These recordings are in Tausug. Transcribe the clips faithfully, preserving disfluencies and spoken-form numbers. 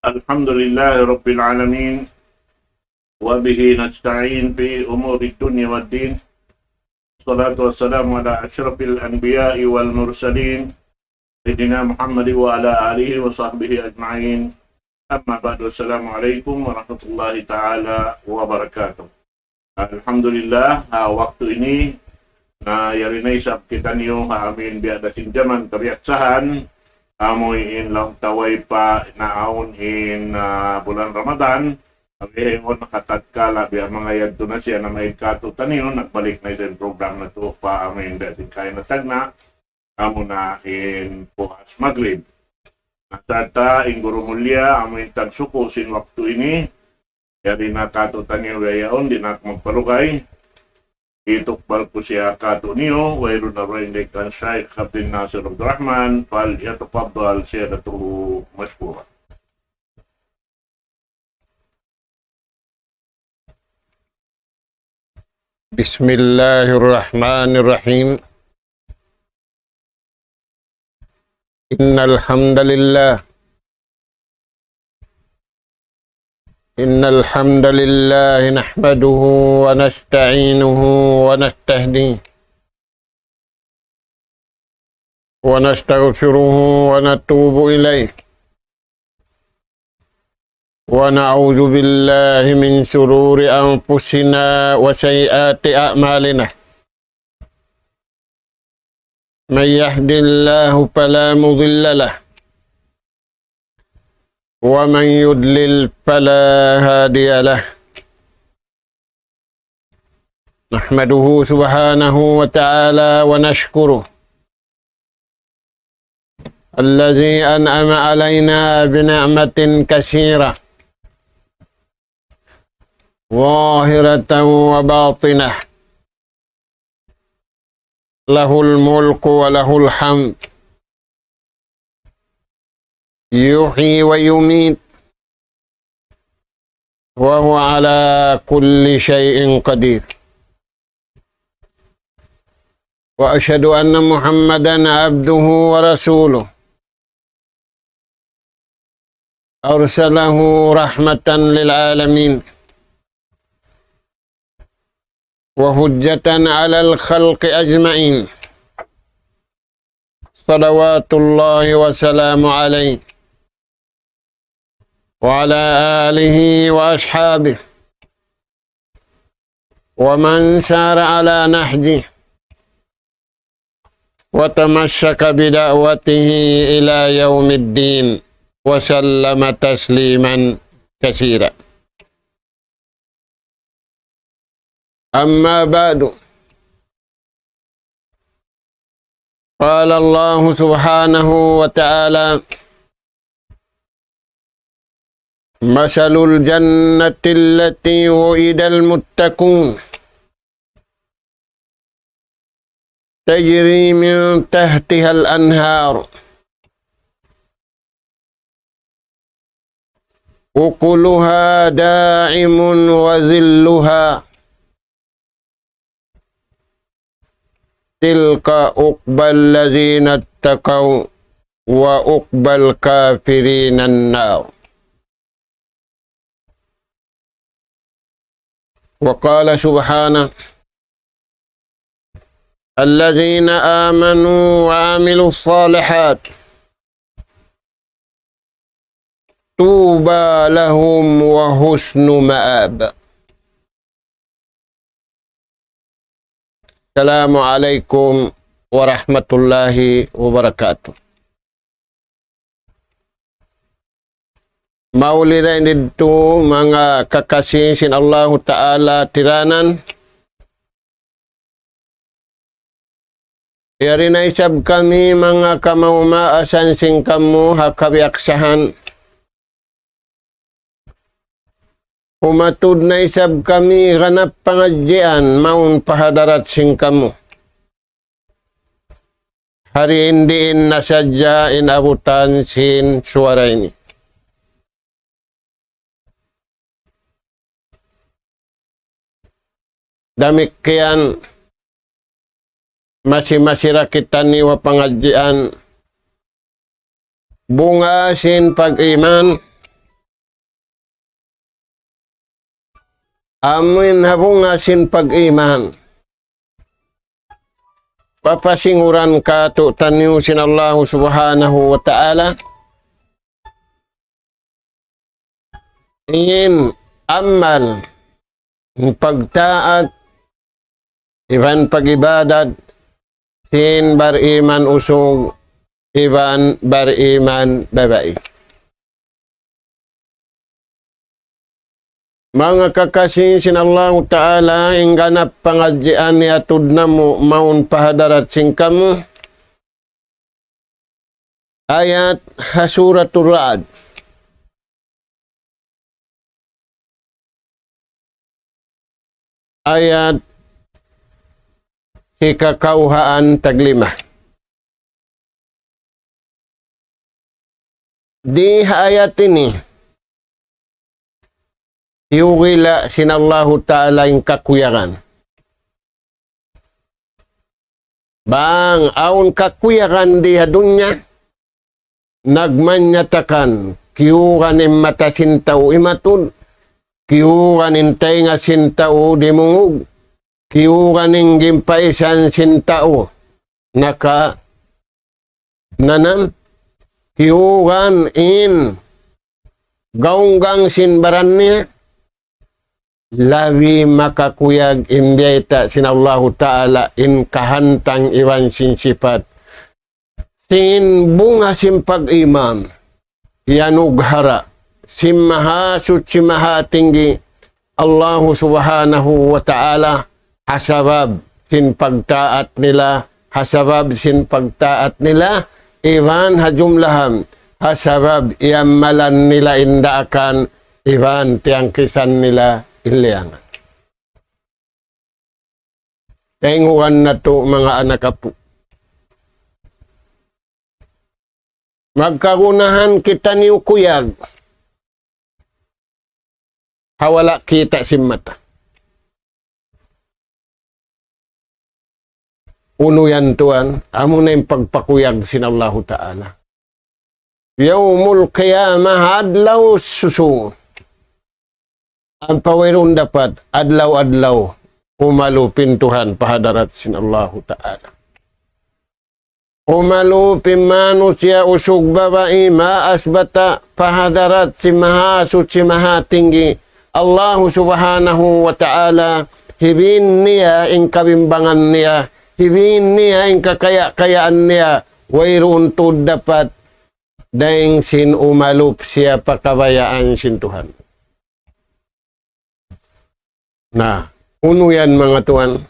الحمد لله رب العالمين، وبه نستعين في أمور الدنيا والدين. الصلاة والسلام على أشرف الأنبياء والمرسلين، سيدنا محمد وعلى آله وصحبه أجمعين. أما بعد، السلام عليكم ورحمة الله تعالى وبركاته. Alhamdulillah, ha waktu ini, na yari na isab kitaniyu ha amuin biya' da sin jaman kabiyaksahan, amuin laung ta way pa naawn in, ah, bulan Ramadan, amuin nakatatkala biya' manga yadtu na siya na main katu'taniyu, nagbalik na isab in program natu' pa amuin biya' sin kaina tagna', amuna in puas Magrib. Na sarta' in guru mulliya, amuin tagsuku' sin waktu ini, yari na katu'taniyu biya' yaun, di' na aku magpalugay. Itukbal ku siya katu'niyu, wayruun na dugaing kan Shaykh Abdul Nasir Abdul Rahman, فليتفضل سيادته مشكورا. بسم الله الرحمن الرحيم. إن الحمد لله، إن الحمد لله نحمده ونستعينه ونستهديه ونستغفره ونتوب إليه، ونعوذ بالله من شرور أنفسنا وسيئات أعمالنا. من يهد الله فلا مضل له، ومن يضلل فلا هادي له. نحمده سبحانه وتعالى ونشكره الذي أنعم علينا بنعمة كثيرة ظاهرة وباطنة، له الملك وله الحمد، يحيي ويميت، وهو على كل شيء قدير. وأشهد أن محمدا عبده ورسوله، أرسله رحمة للعالمين وحجة على الخلق أجمعين، صلوات الله وسلامه عليه وعلى آله وأصحابه ومن سار على نهجه وتمسك بدعوته إلى يوم الدين، وسلم تسليما كثيرا. أما بعد، قال الله سبحانه وتعالى: مثل الجنة التي وعد المتقون تجري من تحتها الأنهار، أكلها دائم وظلها، تلك عقبى الذين اتقوا، وعقبى الكافرين النار. وقال سبحانه: الذين آمنوا وعملوا الصالحات طوبى لهم وحسن مآب. السلام عليكم ورحمة الله وبركاته. Mauli dayn didtu manga kakasi sin Allahu Ta'ala tiranan. Yari na isab kami manga kamaas-maasan sin kamu ha kabiyaksahan. Umatud na isab kami ganap pangadjian mawn pa hadarat sin kamu. Hari in diin na sadja in abutan sin suwara ini. Damikkiyan masi-masi da kitaniyu ha pangadjian. Bunga sin pag-iman, Amuin ha bunga sin pag-iman. Papasinguran kātu'niyu sin Allahu Subhanahu wa Ta'ala in amal, in pagtaat, iban pag-ibadat, sin bariman usug, iban bariman babai. Manga kakasi sin Allahu Ta'ala, in ganap pangadjian niya tuud namu' mawn pa hadarat sin kamu. Ayat ha Suratul Ra'd. Ayat hikakawhaan taglima. Di ha ayat ini, hiyugila' sin Allahu Ta'ala in kakuyagan. Bang awn kakuyagan di ha dunya, nagmanyatakan, kiyugan in mata sin tau imatud, kiyugan in taynga sin tau dimungug, kiyugan in gimpaisan sin tau naka nanam, kiyugan in gaunggang sin baran niya, labi makakuyag in biyayta' sin Allahu Ta'ala in kahantang iban sin sipat sin bunga sin pag-iman, iyanughara' sin Mahasuchi Mahatinggi Allahu Subhanahu wa Ta'ala, ha sabab sin pagtaat nila, ha sabab sin pagtaat nila, iban ha jumlahan, ha sabab iyamalan nila in daakan, iban tiyangkisan nila in liyangan. Tayngugan natu', manga anak apu'. Magkagunahan kitaniyu kuyag ha wala' kita' sin mata. Unu yan, tuwan? Amuna in pagpakuyag sin Allahu Ta'ala. Yawmul Qiyamah, adlaw susungun. Ampa wayruun dapat adlaw-adlaw umalup in Tuhan pa hadarat sin Allahu Ta'ala. Umalup in manusiya' usug babai, maas bata', pa hadarat sin Mahasuchi Mahatinggi Allahu Subhanahu wa Ta'ala, hibin niya in kabimbangan niya, hibin niya in kakaya-kayaan niya, wayruun tuud dapat dayn sin umalup siya pa kabayaan sin Tuhan. Na, unu yan, manga tuwan?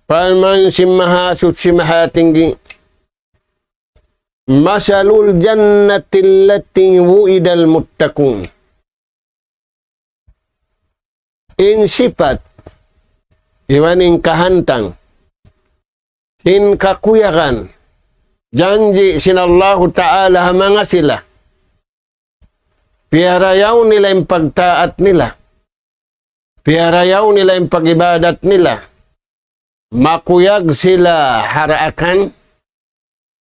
Parman sin Mahasuchi Mahatinggi, مثل الجنة التي وعد المتقون. In sipat, iban in kahantang, sin kakuyagan, janji' sin Allahu Ta'ala ha manga sila. Piyarayaw nila in pagtaat nila. Piyarayaw nila in pag-ibadat nila. Makuyag sila ha daakan,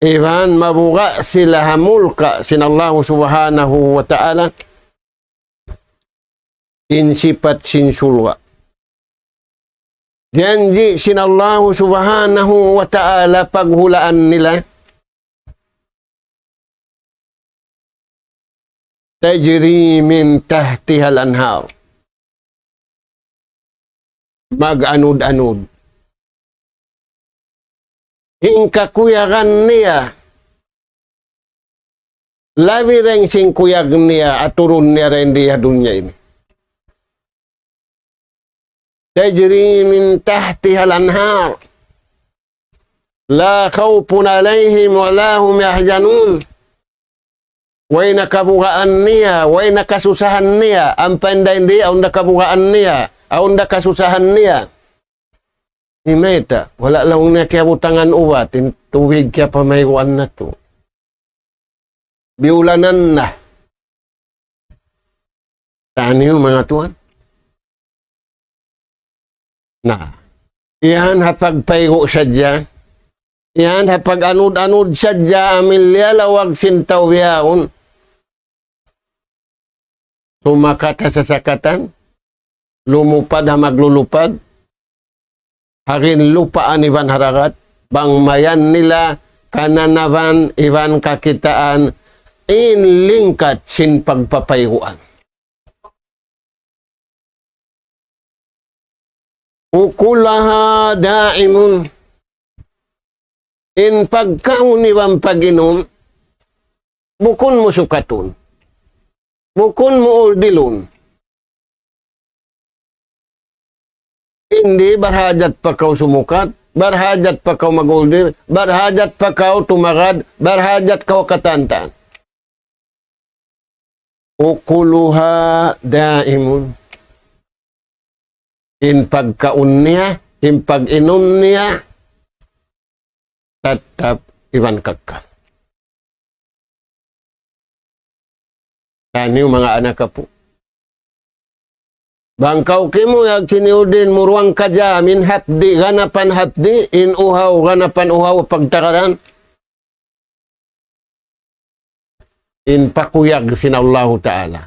iban mabuga' sila ha mulka' sin Allahu Subhanahu wa Ta'ala, in sipat sin surga'. Janji' sin Allahu Subhanahu wa Ta'ala paghulaan nila, تجري من تحتها الأنهار. Mag-anud-anud. In kakuyagan niya, labi dayn sin kuyag niya, aturun niya dayn di ha dunya ini. تجري من تحتها الأنهار. لا خوف عليهم ولا هم يحزنون. Way na kabugaan niya, way na kasusahan niya, ampa in dayn di, awn da kabugaan niya, awn da kasusahan niya. Imayta', wala' laung niya kiyabutangan ubat, in tubig kiyapamayguan natu'. Biyulanan na. Taniyu, manga tuwan. Na, iyan ha pagpaygu' sadja, iyan ha pag-anud-anud sadja, amu in liyalawag sin tau bihaun. Sumakat ha sasakatan, lumupad ha maglulupad, ha ginlupaan iban ha dagat, bang mayan nila kananaban iban kakitaan in lingkat sin pagpapayguan. أكلها دائم. In pagkaun iban pag-inum, bukun mu sukatun. Bukun mu uldilun. Hindi, barhajat pa kaw sumukat, barhajat pa kaw mag-uldil, barhajat pa kaw tumagad, barhajat kaw katantan. أكلها دائم. In pagkaun niya, in pag-inum niya, tattap iban kakkal. Taniyu manga anak apu'. Bang kaw kimuyag sin iyudin mu duwang kajam, in hapdi', ganapan hapdi', in uhaw, ganapan uhaw, pagtakaran. In pakuyag sin Allahu Ta'ala.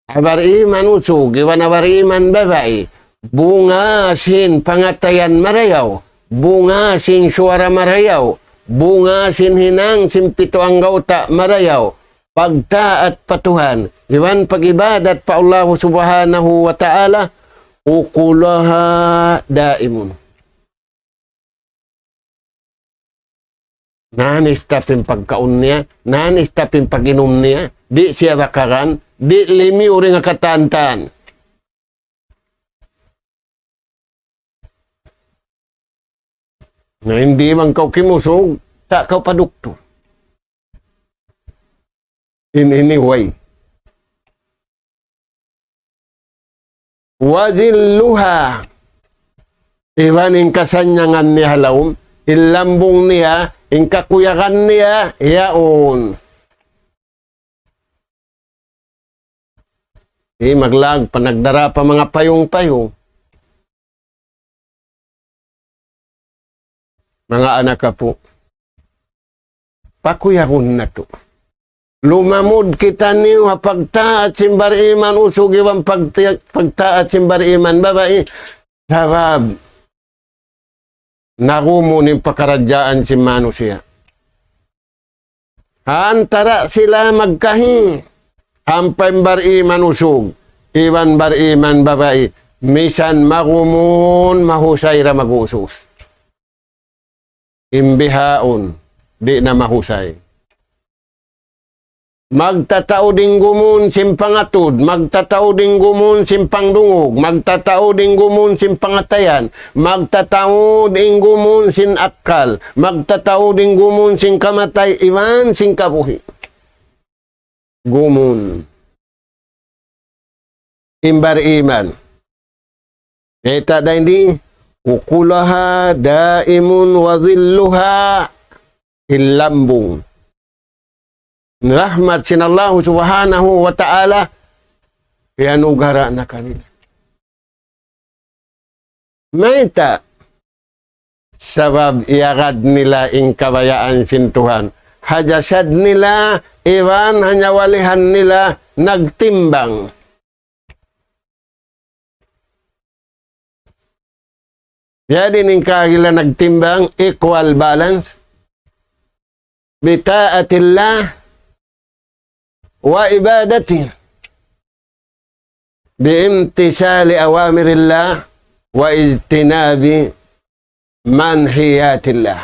Ha bariman usug, iban ha bariman babai, bunga sin pangatayan marayaw, bunga sin suwara marayaw, bunga sin hinang sin pitu anggawta' marayaw, pagtaat pa Tuhan, iban pag-ibadat pa Allahu Subhanahu wa Ta'ala, أكلها دائم. Non-stop in pagkaun niya, non-stop in pag-inum niya, di' siya bakaran, di' limiyu dayn ha katantan. Na, hindi man kaw kimusug, sa' kaw pa duktur. In anyway. وظلها. Iban in kasannyangan niya ha lawm, in lambung niya, in kakuyagan niya, yaun. Di' maglag, panagdara pa manga payung-payung. Manga anak apu'. Pakuyagun natu'. Lumamud kitaniyu ha pagtaat sin bariman usug iban pagti-, pagtaat sin bariman babai. Sabab nagumun in pakaradjaan sin manusiya'. Ha antara' sila magkahi, ampa in bariman usug, iban bariman babai, misan magumun mahusay da mag-usus. In bihaun, di' na mahusay. Magtataud in gumun sin pangatud, magtataud in gumun sin pangdungug, magtataud in gumun sin pangatayan, magtataud in gumun sin akkal, magtataud in gumun sin kamatay, iban sin kabuhi'. Gumun. In bariman. Mayta' da ini, أكلها دائم وظلها. In lambung. Rahmat sin Allahu Subhanahu wa Ta'ala, iyanugara' na kanila. Mayta'? Sabab iyagad nila in kabayaan sin Tuhan. Ha jasad nila, iban ha nyawalihan nila nagtimbang. Jadi in kagila nagtimbang, equal balance. بطاعة الله وعبادته بامتثال أوامر الله واجتناب منهيات الله.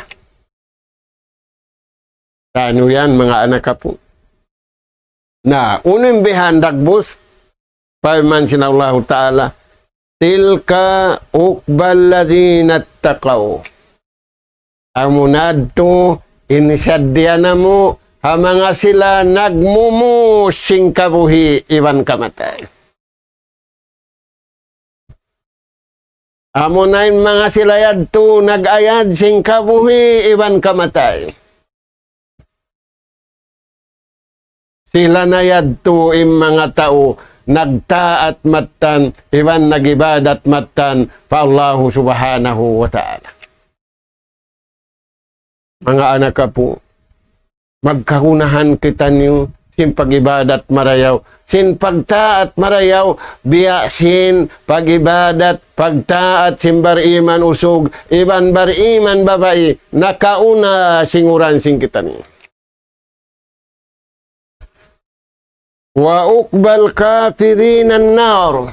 Tanu yan, manga anak apu'. Na, unu in bihan dagbus, parman sin Allahu Ta'ala, تلك عقبى الذين اتقوا. Amuna yadtu in saddiya namu' ha manga sila nagmumu sin kabuhi' iban kamatay. Amuna in manga sila yadtu nag-ayad sin kabuhi' iban kamatay. Sila na yadtu in manga tau nagtaat mattan, iban nag-ibadat mattan pa Allahu Subhanahu wa Ta'ala. Manga anak apu', magkagunahan kitaniyu sin pag-ibadat marayaw, sin pagtaat marayaw, biya' sin pag-ibadat, pagtaat sin bariman usug, iban bariman babai, nakauna sin uran sin kitaniyu. وعقبى الكافرين النار.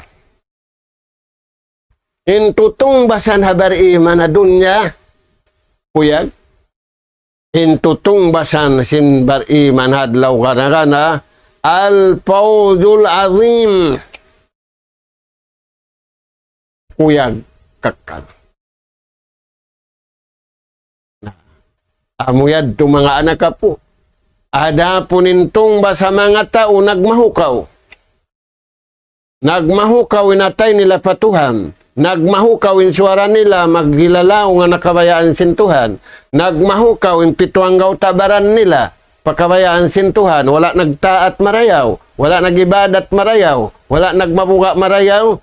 In tutungbasan ha bariman ha dunya, kuyag. In tutungbasan sin bariman ha adlaw kana-kana, الفوز العظيم. Kuyag kakkal. Na, amu yadtu manga anak apu'. Adapun in tungbas ha manga tau nagmahukaw. Nagmahukaw in atay nila pa Tuhan. Nagmahukaw in suwara nila maghilalaw nga nakabayaan sin Tuhan. Nagmahukaw in pitu anggawta' baran nila pa kabayaan sin Tuhan. Wala' nagtaat marayaw. Wala' nag-ibadat marayaw. Wala' nagmabuga' marayaw.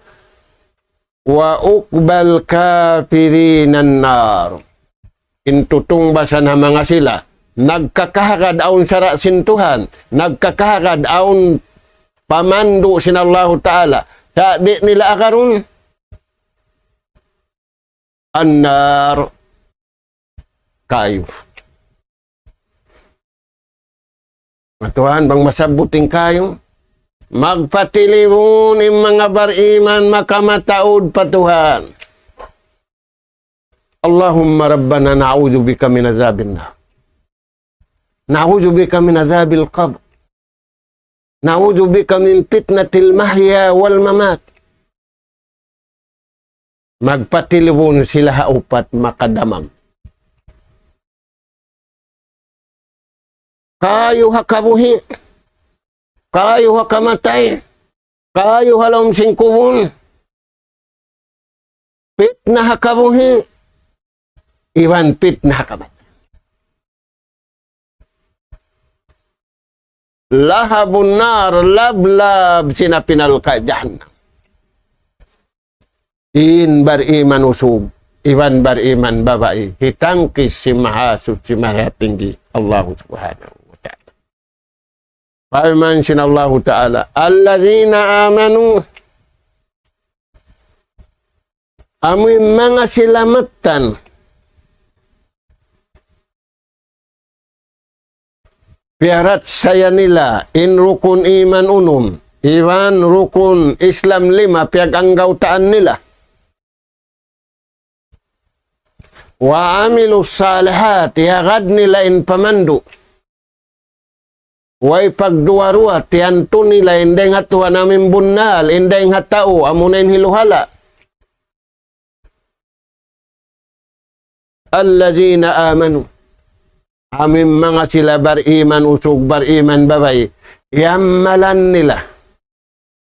وعقبى الكافرين النار. In tutungbasan ha manga sila nagkakahagad awn sara' sin Tuhan, nagkakahagad awn pamandu' sin Allahu Ta'ala, sa' di' nila agarun, النار, kayu. Matuhan bang masabbut in kayu, magpatilibun in manga bariman makamataud pa Tuhan. اللهم ربنا نعوذ بك من عذاب النار، نعوذ بك من عذاب القبر، نعوذ بك من فتنة المحيا والممات. Magpatilibun sila ha upat makadamag. Kayu ha kabuhi', kayu ha kamatay, kayu ha lawm sin kubul, pitna ha kabuhi', iban pitna ha kamatay. لهب النار, lablab sin api narka' jahannam. In bariman usug, iban bariman babai, hitangkis sin Mahasuchi Mahatinggi, Allahu Subhanahu wa Ta'ala. Parman sin Allahu Ta'ala, الذين آمنوا, amu in manga sila mattan, piyaratsaya nila in rukun iman unum, iban rukun Islam lima, piyaganggawtaan nila. وعملوا الصالحات, iyagad nila in pamandu'. Way pagduwa-ruwa, tiyantu nila in dayng ha Tuhan amu in bunnal, in dayng ha tau, amuna in hiluhala'. الذين آمنوا. Amu in manga sila bariman usug, bariman babai, iyamalan nila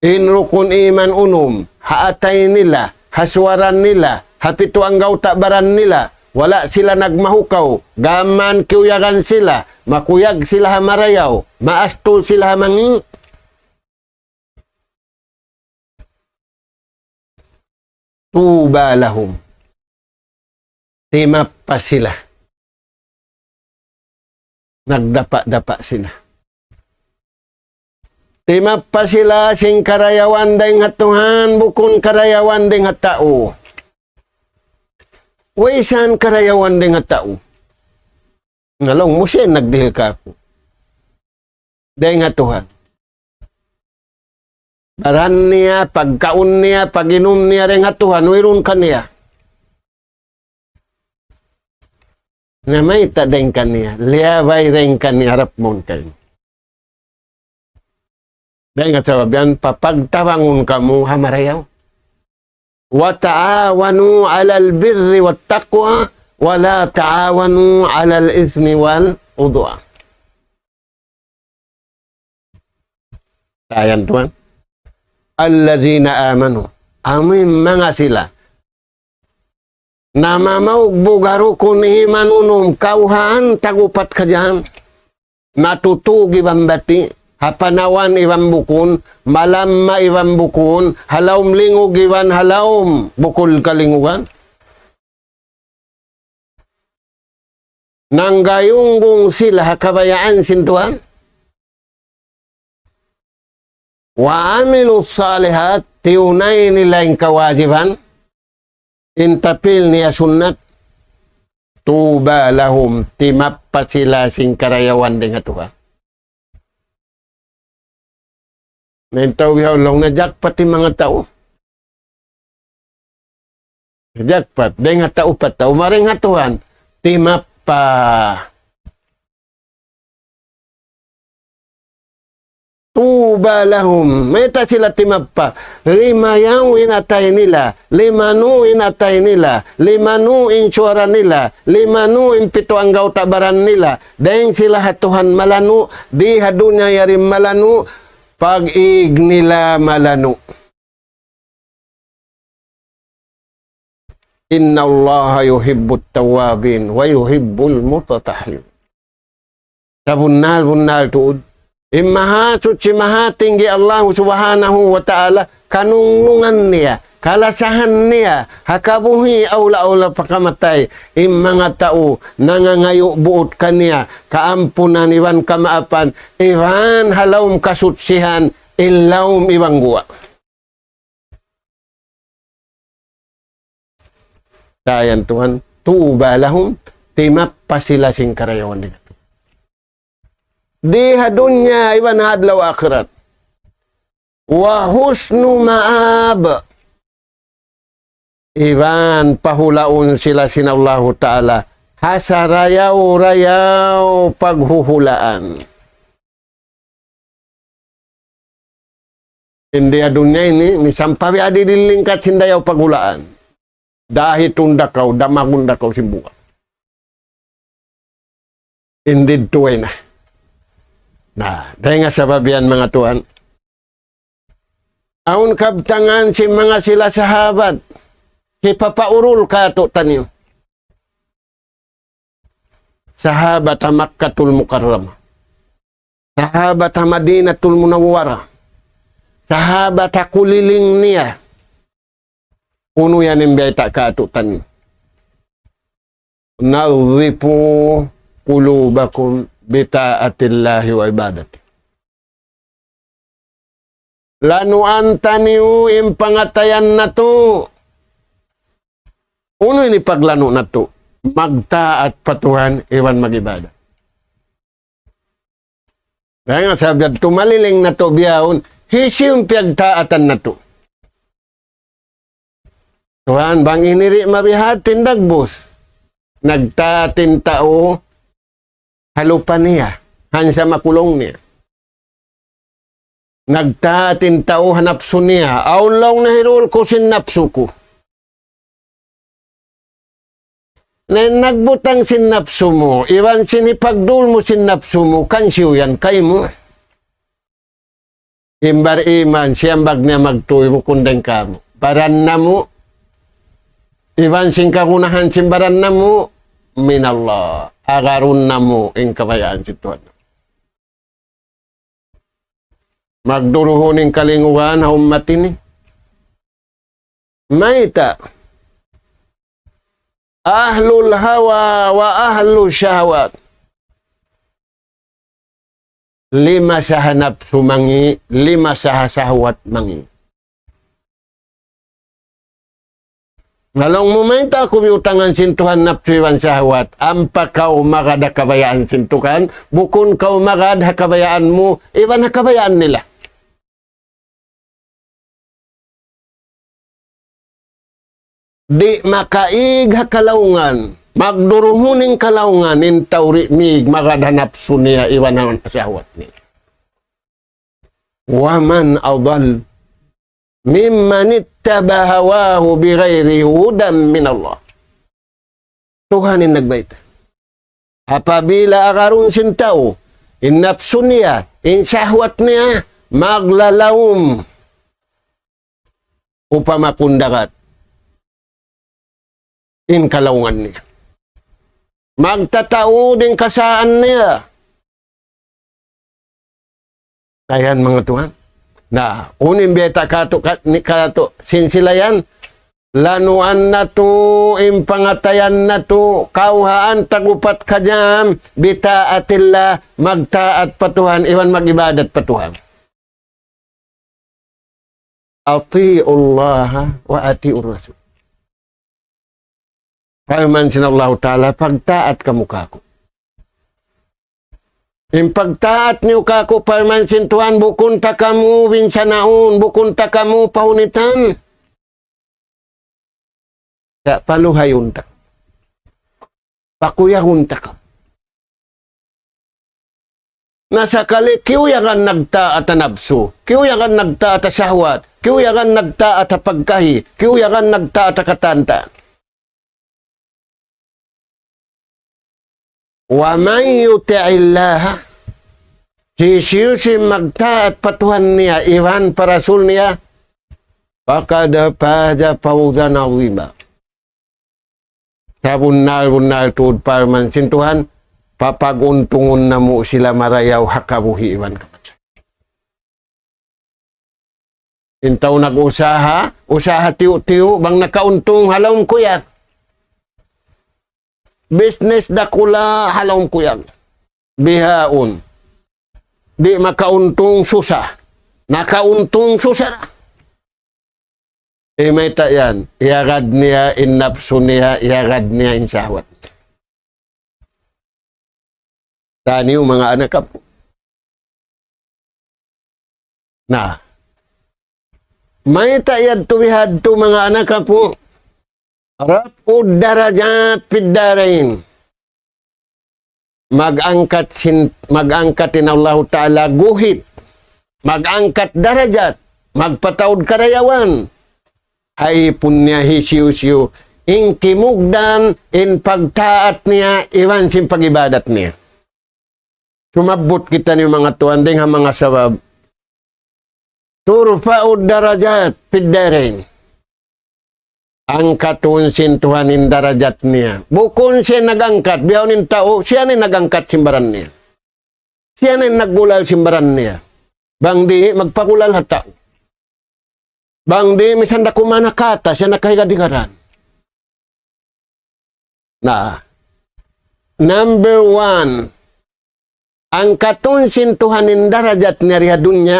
in rukun iman unum, ha atay nila, ha suwara nila, ha pitu anggawta' baran nila, wala' sila nagmahukaw, gām kiyuyagan sila, makuyag sila ha marayaw, maastul sila ha mangi'. طوبى لهم. Timappa sila. Nagdapa'-dapa' sila. Timappa sila sin karayawan dayng ha Tuhan, bukun karayawan dayng ha tau. Way isab karayawan dayng ha tau. Na laung mu, siya in nagdihil kāku'. Dayng ha Tuhan. Baran niya, pagkaun niya, pag-inum niya dayng ha Tuhan, wayruun kaniya. Na mayta' dayng kaniya, liyabay dayng kaniya, harap mawn kaymu. Dayng ha sabab yan, papagtabangun kamu ha marayaw. وتعاونوا على البر والتقوى ولا تعاونوا على الإثم والعدوان. Ayan tuwan. الذين آمنوا. Amu in manga sila namamaug buga' rukun iman unum, kawhaan tag-upat kajam. Natutug iban bati', ha panawan iban bukun, malamma iban bukun, ha lawm lingug iban ha lawm bukun kalingugan. Nanggayunggung sila ha kabayaan sin Tuhan. وعملوا الصالحات, tiyunay nila in kawajiban, in tapil niya sunnat, طوبى لهم, timappa sila sin karayawan dayn ha Tuhan. Na in tau bihaun laung na jackpot in manga tau. Jackpot, dayn ha tau pa tau, mari dayn ha Tuhan, timappa. طوبى لهم. Mayta' sila timappa? Limayaw in atay nila, limanu in atay nila, limanu in suwara nila, limanu in pitu anggawta' baran nila. Dayn sila ha Tuhan malanu', di ha dunya yari malanu', pag-ig nila malanu'. إن الله يحب التوابين ويحب المتطهرين. Sabunnal-bunnal tuud, in Mahasuchi Mahatinggi Allah Subhanahu wa Ta'ala, kanungnungan niya, kalasahan niya, ha kabuhi' awla-awla pa kamatay, in manga tau nangangayu' buut kaniya kaampunan iban kamaapan, iban ha lawm kasuchihan, in lawm iban guwa'. Dayn ha Tuhan, طوبى لهم, timappa sila sin karayawan dayn ha Tuhan. Di ha dunya iban ha adlaw akhirat. وحسن مآب. Iban pahulaun sila sin Allahu Ta'ala ha sarayaw-rayaw paghuhulaan. In di ha dunya ini, misan pa biya' di' lingkat sin dayaw paghulaan. Dahi tunda kaw, damagun da kaw sin buga'. In didtu way na. Na, dayn ha sabab yan, manga tuwan. Awn kabtangan sin manga sila sahabat, hipapaurul kātu'niyu. Sahabat ha Makkatul Mukarramah. Sahabat ha Madinatul Munawwarah. Sahabat ha kuliling niya. Unu yan in biyayta' kātu'niyu. نظفوا قلوبكم بطاعة الله وعبادته. Lanuan taniyu in pangatayan natu'. Unu in paglanu' natu'? Magtaat pa Tuhan iban mag-ibadat. Kaya nga sabi, tumalilin natu' bihaun, hisiyu in piyagtaatan natu'? Tuhan, bang ini di' mabihat in dagbus. Nagtaat in tau ha lupa niya, hansa makulung niya. Nagtaat in tau ha napsu niya, awn laung nahirul ku sin napsu ku. Na in nagbutang sin napsu mu, iban sin hipagdul mu sin napsu mu, kansiyu yan kaymu. In bar-iman, siyambag niya magtuy bukun dayn kāmu'. Baran namu', iban sin kagunahan sin baran namu', من الله. Agarun namu' in kabayaan sin Tuhan. Magduruhun in kalingugan ha ummat ini. Mayta'? أهل الهوى وأهل الشهوات. Limasa ha napsu mangi', limasa ha sahwat mangi'. Na laung mu, mayta' aku biyutangan sin Tuhan napsu iban sahwat, ampa kaw magad ha kabayaan sin Tuhan, bukun kaw magad ha kabayaan mu, iban ha kabayaan nila. Di' makaig ha kalaungan, magduruhun in kalaungan, in tau di' mig magad ha napsu niya, iban ha sahwat niya. ومن أضل ممن اتبع هواه بغير هدى من الله. Tuhan in nagbayta'. Apabila agarun sin tau, in napsu niya, in sahwat niya, maglalaum upama kundagat in kalaungan niya. Magtataud in kasaan niya. Ayan, manga tuwan. Na, unu in biyayta' kātu', ka-, ni-, kātu', sin sila yan, lanuan natu', in pangatayan natu', kawhaan tag-upat ka jam, بطاعة الله, magtaat pa Tuhan, iban mag-ibadat pa Tuhan. أطيعوا الله وأطيعوا الرسول. Parman sin Allahu Ta'ala, pagtaat kamu kāku'. In pagtaat niyu kāku', parman sin Tuhan, bukun ta kamu binsanaun, bukun ta kamu pahunitan. Sa' paluhayun ta. Pakuyagun ta kamu. Na sakali kiyuyagan nagtaat ha napsu, kiyuyagan nagtaat ha sahwat, kiyuyagan nagtaat ha pagkahi, kiyuyagan nagtaat ha katantan. ومن يطع الله, hisiyu-siyu in magtaat pa Tuhan niya, iban pa Rasul niya, فقد فاز فوزا عظيما. Sabunnal-bunnal tuud parman sin Tuhan, papag-untungun namu' sila marayaw ha kabuhi' iban kamatay. In tau nag-usaha, usaha tiyu'-tiyu', bang nakauntung ha lawm kuyag. Business dakula' ha lawm kuyag. Bihaun. Di' makauntung, susa. Nakauntung, susa. Eh, mayta' yan? Iyagad niya in napsu niya, iyagad niya in sahwat. Taniyu manga anak apu'. Na. Mayta' yadtu bihadtu manga anak apu'? رفع الدرجات في الدارين. Mag-angkat sin, mag-angkat in Allahu Ta'ala guhit. Mag-angkat darajat. Magpataud karayawan. Haipun niya hisiyu-siyu in kimugdan, in pagtaat niya, iban sin pag-ibadat niya. Sumabbut kitaniyu manga tuwan dayn ha manga sabab. ترفع الدرجات في الدارين. Angkatun sin Tuhan in darajat niya. Bukun siya nag-angkat, bihaun in tau, siya na in nag-angkat sin baran niya. Siya na in naggulal sin baran niya. Bang di', magpagulal ha tau. Bang di', misan da kuman ha kata, siya nakahigad-higaran. Na, number one, angkatun sin Tuhan in darajat niya di ha dunya,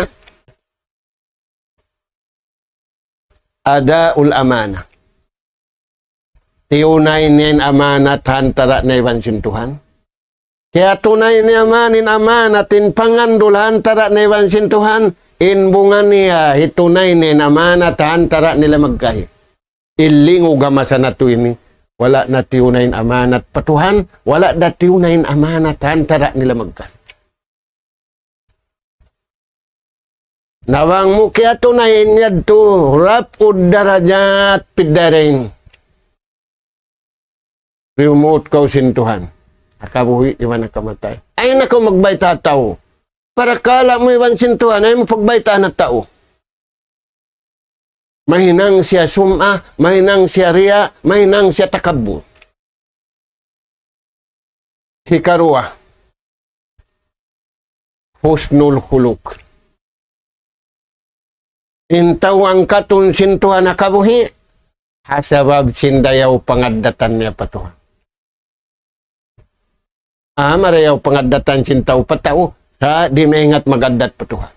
أداء الأمانة. Tiyunay niya in amanat ha antara' niya iban sin Tuhan. Kiyatunay niya man in amanat, in pangandul ha antara' niya iban sin Tuhan, in bunga niya, hitunay niya in amanat ha antara' nila magkahi. In lingug ha masa natu' ini, wala' na tiyunay in amanat pa Tuhan, wala' da tiyunay in amanat ha antara' nila magkahi. Na bang mu kiyatunayan yadtu, رفع الدرجات في الدارين. Piyumut kaw sin Tuhan. Ha kabuhi' iban ha kamatay. Ayaw na kaw magbayta' ha tau. Parakala' mu iban sin Tuhan, ayaw mu pagbaytaan ha tau. Mahinang siya sum'a, mahinang siya riya, mahinang siya takabbur. Hikaruwa, حسن الخلق. In tau angkatun sin Tuhan ha kabuhi', ha sabab sin dayaw pangaddatan niya pa Tuhan. Ah, marayaw pangaddatan sin tau pa tau, sa' di' maingat magaddat pa Tuhan.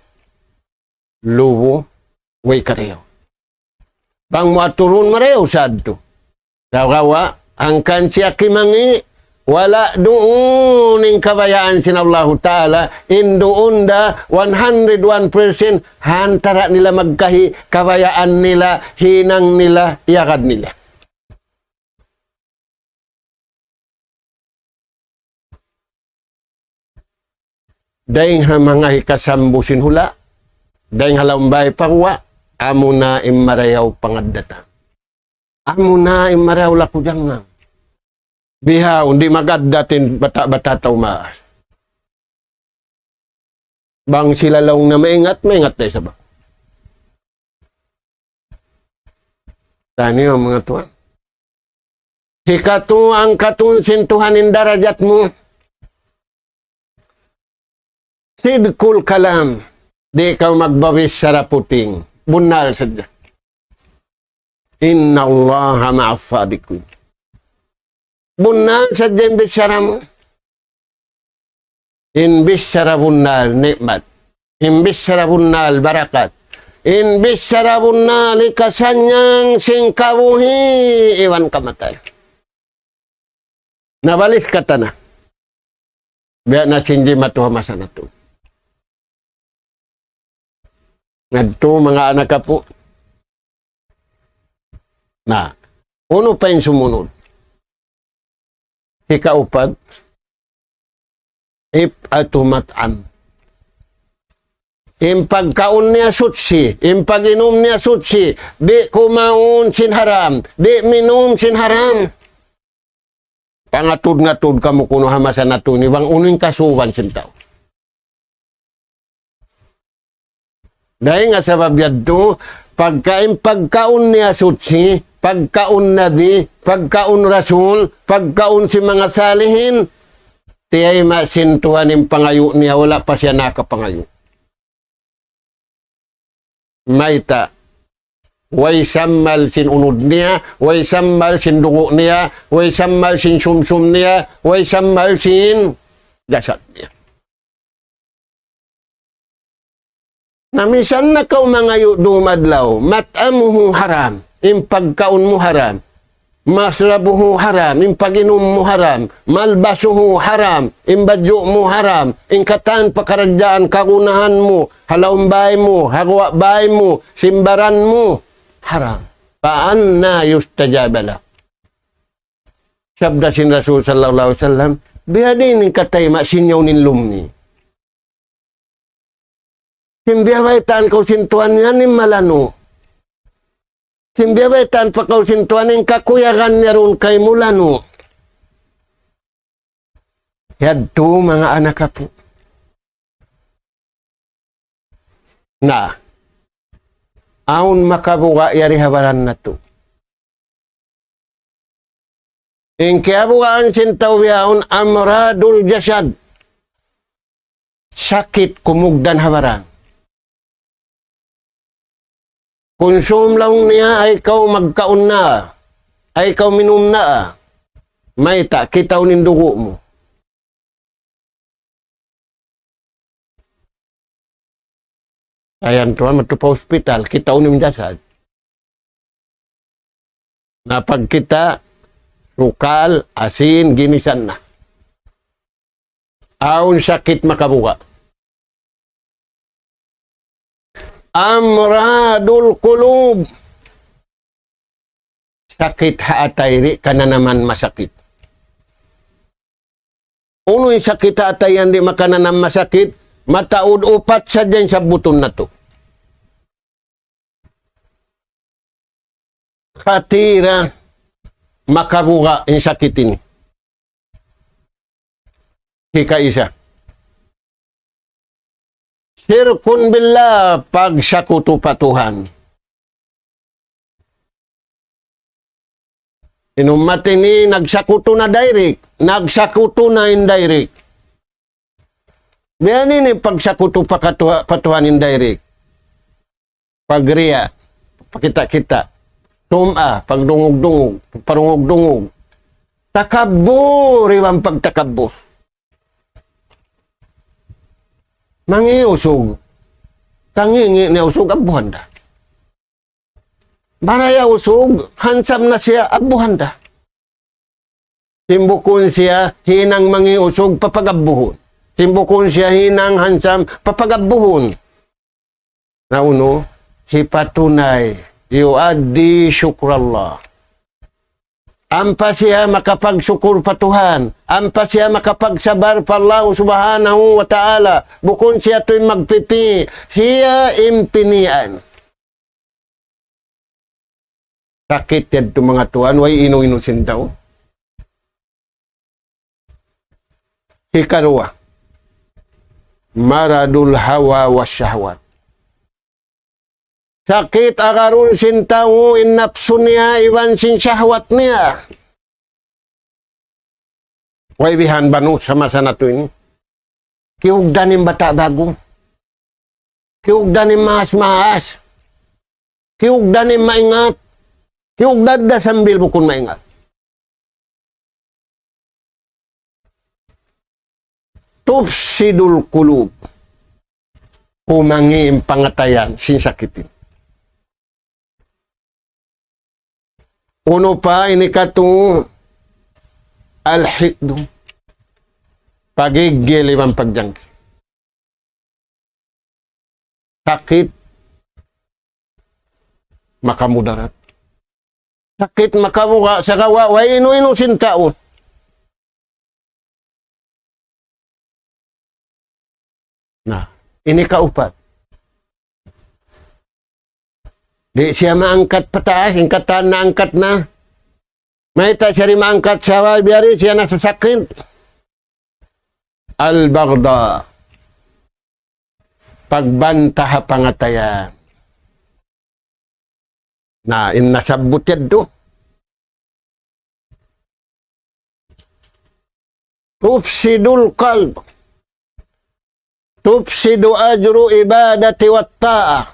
Lubu, way karayaw. Bang mu aturun marayaw sadtu. Sagawa', hangkan siya kimangi', wala' duun in kabayaan sin Allahu Ta'ala, in duun da one hundred one percent, ha antara' nila magkahi, kabayaan nila, hinang nila, iyagad nila. Dayng ha manga hikasambu sin hula', dayng ha lawm bāy pa guwa', amuna in marayaw pangaddatan. Amuna in marayaw laku jangngang. Bihaun di' magaddat in bata'-bata' tau maas. Bang sila laung na maingat, maingat da isab. Taniyu manga tuwan. Hikatu angkatun sin Tuhan in darajat mu. صدق الكلام. Di' kaw magbabichara puting. Bunnal sadja. إن الله مع الصادقين. Bunnal sadja in bichara mu. In bichara bunnal ni'mat. In bichara bunnal barakat. In bichara bunnal hikasannyang sin kabuhi' iban kamatay. Na balik katan na. Biya' na sin jimatu ha masa natu'. Ngadtu manga anak apu'. Na, unu pa in sumunud? Hikaupat, if'atu mat'am. In pagkaun niya suchi, in pag-inum niya suchi, di' kumaun sin haram, di' minum sin haram. Pangatud-ngatud kamu kunu' ha masa natu' ini, bang unu in kasuban sin tau. Dayn ha sabab yadtu, pagkain, pagkaun niya suchi, pagkaun nabi, pagkaun rasul, pagkaun sin manga salihin, tiyayma' sin Tuhan in pangayu' niya, wala' pa siya nakapangayu'. Mayta'? Way sammal sin unud niya, way sammal sin dugu' niya, way sammal sin sumsum niya, way sammal sin jasad niya. Na misan na kaw mangayu' dum adlaw, mat'amuhu haram, in pagkaun mu haram, mashrabuhu haram, in pag-inum mu haram, malbasuhu haram, in badju' mu haram, in katan pakaradjaan kagunahan mu, ha lawm bay mu, ha guwa' bay mu, sin baran mu, haram. Fa anna yustajabu lah. Sabda sin Rasul sallallahu alayhi wasallam, biyadiin in katayma' sin yaun in lummi'. Sin biyabaytaan kaw sin Tuhan niya in malanu'. Sin biyabaytaan pa kaw sin Tuhan in kakuyagan niya duun kaymu lanu'. Yadtu manga anak apu'. Na, awn makabuga' yari ha baran natu'. In kiyabugaan sin tau bihaun amradul jasad. Sakit kumugdan ha baran. Kunsum laung niya, ayaw kaw magkaun na, ayaw kaw minum na. Mayta', kitaun in dugu' mu. Ayan tuwan, madtu pa hospital, kitaun in jasad. Na pagkita', sukal, asin, ginisan na. Awn sakit makabuga'. Amradul qulub. Sakit ha atay di' kananaman masakit. Unu in sakit ha atay yan di' makananam masakit, mataud upat sadja in sabbutun natu'. Khatira makabuga' in sakit ini. Hikaisa. Shirkun billah, pagsakutu pa Tuhan. In ummat ini nagsakutu na direct, nagsakutu na indirect. Biya' ini in pagsakutu pa katuha-, pa Tuhan indirect. Pagriya', pakita'-kita'. Sum'ah, pagdungug-dungug, parungug-dungug. Takabbur, iban pagtakabbur. Mangi' usug. Kangi'-ngi' niya usug, abbuhan da. Baraya usug, hansam na siya, abbuhan da. Sin bukun siya hinang mangi' usug, papagabbuhun. Sin bukun siya hinang hansam, papagabbuhun. Na unu, hipatunay, yuaddi syukrallah. Ampa siya makapagsukur pa Tuhan, ampa siya makapagsabar pa Allah Subhanahu wa Ta'ala. Bukun siya tuud in magpipi', siya in pinian. Sakit yadtu manga tuwan, way inu-inu sin tau. Hikaruwa, maradul hawa wa shahwat. Sakit agarun sin tau in napsu niya iban sin shahwat niya. Way bihan banu sa masa natu' ini. Kiyugdan in bata' ba'gu. Kiyugdan in maas-maas. Kiyugdan in maingat. Kiyugdan da sambil bukun maingat. Tufsidul qulub. kumangi' in pangatayan sin sakit ini. Unu pa ini katu', al-hiqdu. Pagiggil iban pagjangki. Sakit makamudarat. Sakit makabuga' sagawa' way inu-inu sin tau. Na, ini kaupat. Di' siya maangkat pataas, in katan naangkat na. Mayta' siya di' maangkat sabab biya' diin siya nasasakit. Al-baghda. Pagbanta ha pangatayan. Na, in nasabbut yadtu. Tufsidul qalb. Tufsidu ajru ibadati wa ta'ah.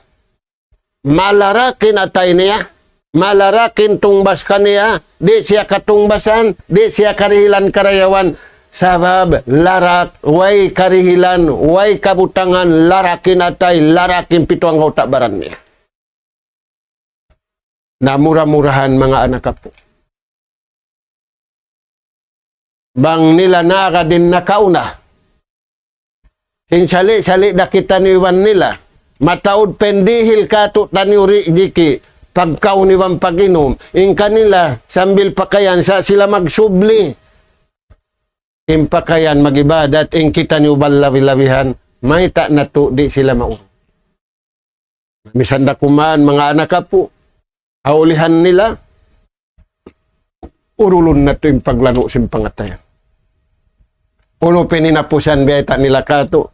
Malarak in atay niya, malarak in tungbas kaniya, di' siya katungbasan, di' siya karihilan karayawan. Sabab larak, way karihilan, way kabutangan, larak in atay, larak in pitu anggawta' baran niya. Na mura-murahan manga anak apu'. Bang nila naga din nakauna. Sin sali'-sali' da kitaniyu iban nila. Mataud pa in dihil katu'taniyu rijiki'. Pagkaun iban pag-inum. In kanila sambil pakayan sa' sila magsubli. In pakayan mag-ibadat, in kitaniyu bal labi-labihan. Mayta' natu' di' sila maurul. Misan da kuman manga anak apu', ha ulihan nila, urulun natu' in paglanu' sin pangatayan. Unu pa in hinapusan biyayta' nila katu',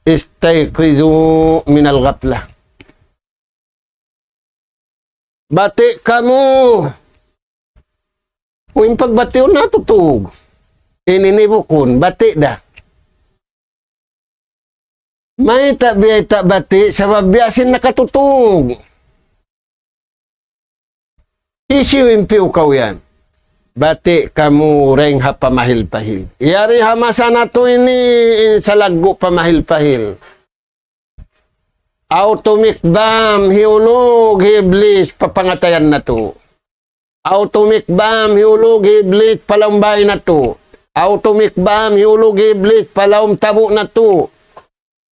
"Istayqizu minal ghaflah." Bati' kamu. U, in pagbatiun natu' tug. Ini ni bukun, bati' da. Mayta' biyayta' bati', sabab biya' sin nakatutug. Hisiyu in piyukaw yan? Bati' kamu dayn ha pamahil-pahil. Yari ha masa natu' ini, in salaggu' pamahil-pahil. Aw tumikbam hi ulug hi Iblis pa pangatayan natu'. Aw tumikbam hi ulug hi Iblis pa lawm bāy natu'. Aw tumikbam hi ulug hi Iblis pa lawm tabu' natu'.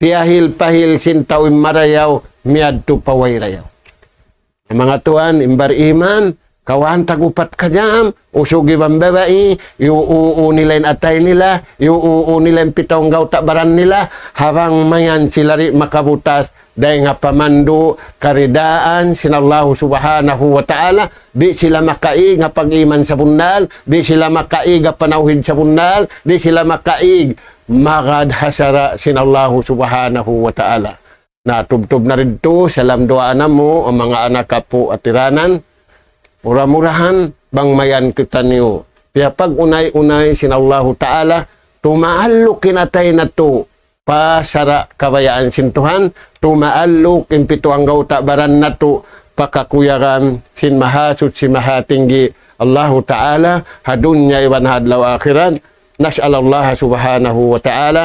Piyahil-pahil sin tau in marayaw, miyadtu pa way rayaw. Manga tuwan, in bariman, kawhaan tag upat ka jam, usug iban babai, iyuuun nila in atay nila, iyuuun nila in pitu anggawta' baran nila, ha bang mayan sila di' makabutas, dayn ha pamandu' karidaan sin Allahu Subhanahu wa Ta'ala, di' sila makaig ha pag-iman sabunnal, di' sila makaig ha panawhid sabunnal, di' sila makaig magad ha sara' sin Allahu Subhanahu wa Ta'ala. Na, tubtub na didtu, salam duwaa namu', manga anak apu' atiranan. Mura-murahan, bang mayan kitaniyu piyapag-unay-unay sin Allahu Ta'ala, tumaalluk in atay natu', pa sara' kabayaan sin Tuhan, tumaalluk in pitu anggawta' baran natu', pa kakuyagan sin Mahasuchi Mahatinggi, Allahu Ta'ala, ha dunya iban ha adlaw akhirat. نسأل الله سبحانه وتعالى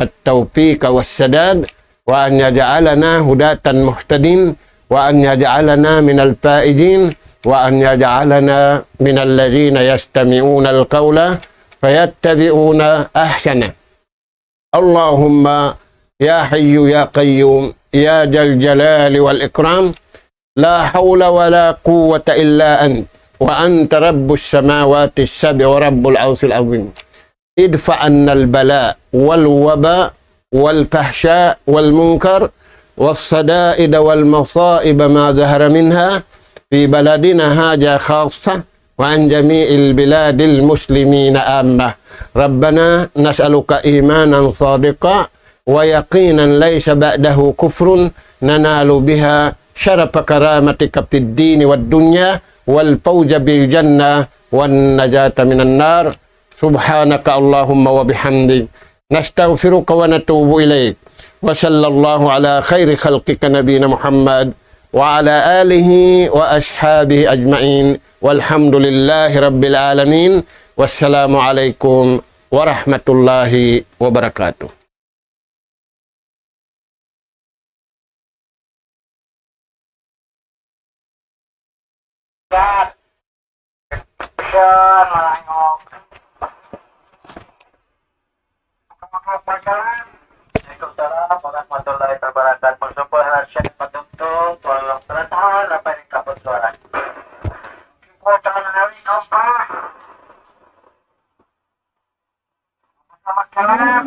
التوفيق والسداد، وأن يجعلنا هداة مهتدين، وأن يجعلنا من الفائزين، وأن يجعلنا من الذين يستمعون القول فيتبعون أحسنه. اللهم يا حي يا قيوم يا ذا الجلال والإكرام، لا حول ولا قوة إلا أنت، وأنت رب السماوات السبع ورب العرش العظيم. ادفع عنا البلاء والوباء والفحشاء والمنكر والشدائد والمصائب ما ظهر منها في بلدنا هذا خاصة، وعن جميع البلاد المسلمين عامة. ربنا نسألك إيمانا صادقا ويقينا ليس بعده كفر، ننال بها شرف كرامتك في الدين والدنيا، والفوز بالجنة والنجاة من النار. سبحانك اللهم وبحمدك، نستغفرك ونتوب إليك. وصلى الله على خير خلقك نبينا محمد وعلى آله وأصحابه أجمعين. والحمد لله رب العالمين. والسلام عليكم ورحمة الله وبركاته. Yan, malangok. Waalaikumsalam warahmatullahi wabarakatuh. Magsukul ha Sheikh Patungtun, tolong terus ha, apa yang kamu suara? Kota Nawi Kompa. Selamat malam.